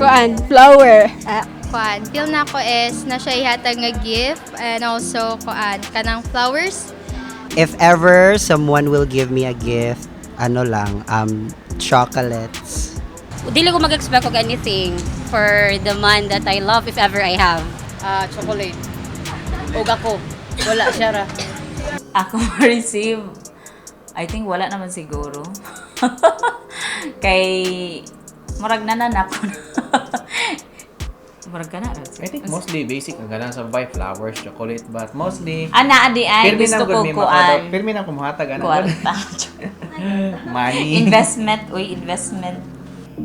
Kuan, flower. Ah, kuan, feel nako is na siya ihatag nga gift and also kuan kanang flowers. If ever someone will give me a gift, ano lang, chocolates. Dili ko mag-expect og anything for the man that I love if ever I have. Ah, chocolate. Og ako. Wala siya ra. Ako ma-receive, I think wala naman siguro. Kay, murag nanan ako na. Murag ka na. I think mostly basic ang ganang sa buy flowers, chocolate, but mostly Ana, adi ay, pirmi gusto na ko gud mi kuan. Pirmi na kumuhatag ana. Kwarta. Money. Investment, uy, investment.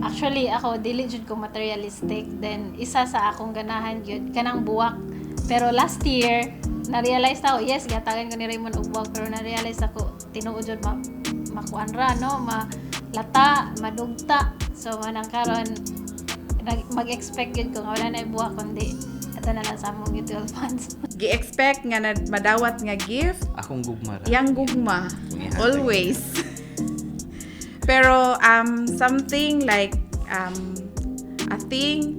Actually, ako dili jud ko materialistic. Then isa sa akong ganahan jud kanang buwak. Pero last year, na-realize ako, yes, gatagan ko ni Raymond og buwak, pero na-realize ako tinuod jud ma makuan ra no, ma lata, madugta. So manang karon mag-expect jud ko nga wala na buwak kundi ato na lang sa among mutual funds. Gi-expect nga na madawat nga gift, Akong gugma ra. yang gugma. Kung ihatag. Always. Pero something like a thing,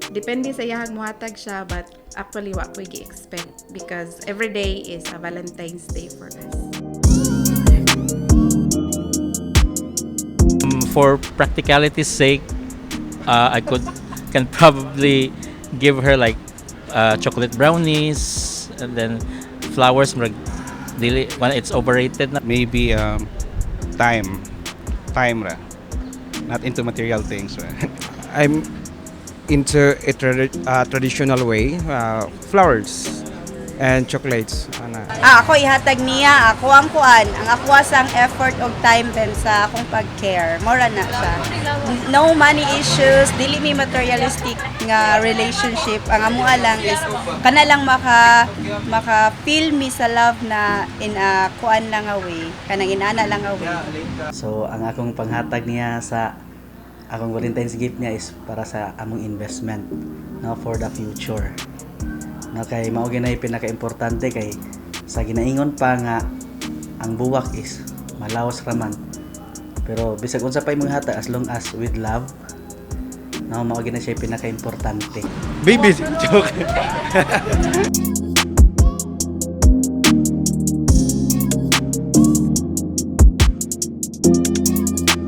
depende sa iyahag muhatag siya, but actually wa ko'y gi-expect because every day is a Valentine's Day for us. For practicality's sake, I could can probably give her like chocolate brownies and then flowers. Murag dili when it's overrated na. Maybe time. Time ra. Not into material things. Ra. I'm into a traditional way, flowers and chocolates. Ana. Ah, ako ihatag niya, ako ang kuan, ang ako sang effort og time then sa akong pag-care. Mora na siya. No money issues, dili mi materialistic nga relationship. Ang amoa lang is kana lang maka feel me sa love na in a kuan lang nga way, kanang inana lang nga way. So, ang akong panghatag niya sa akong Valentine's gift niya is para sa among investment, no, for the future. No, kay mao gyud pinaka-importante kay sa ginaingon pa nga ang buwak is malawas raman. Pero bisag unsa pa imong hatag, as long as with love, no, mao gyud na siya pinaka-importante. Baby, joke.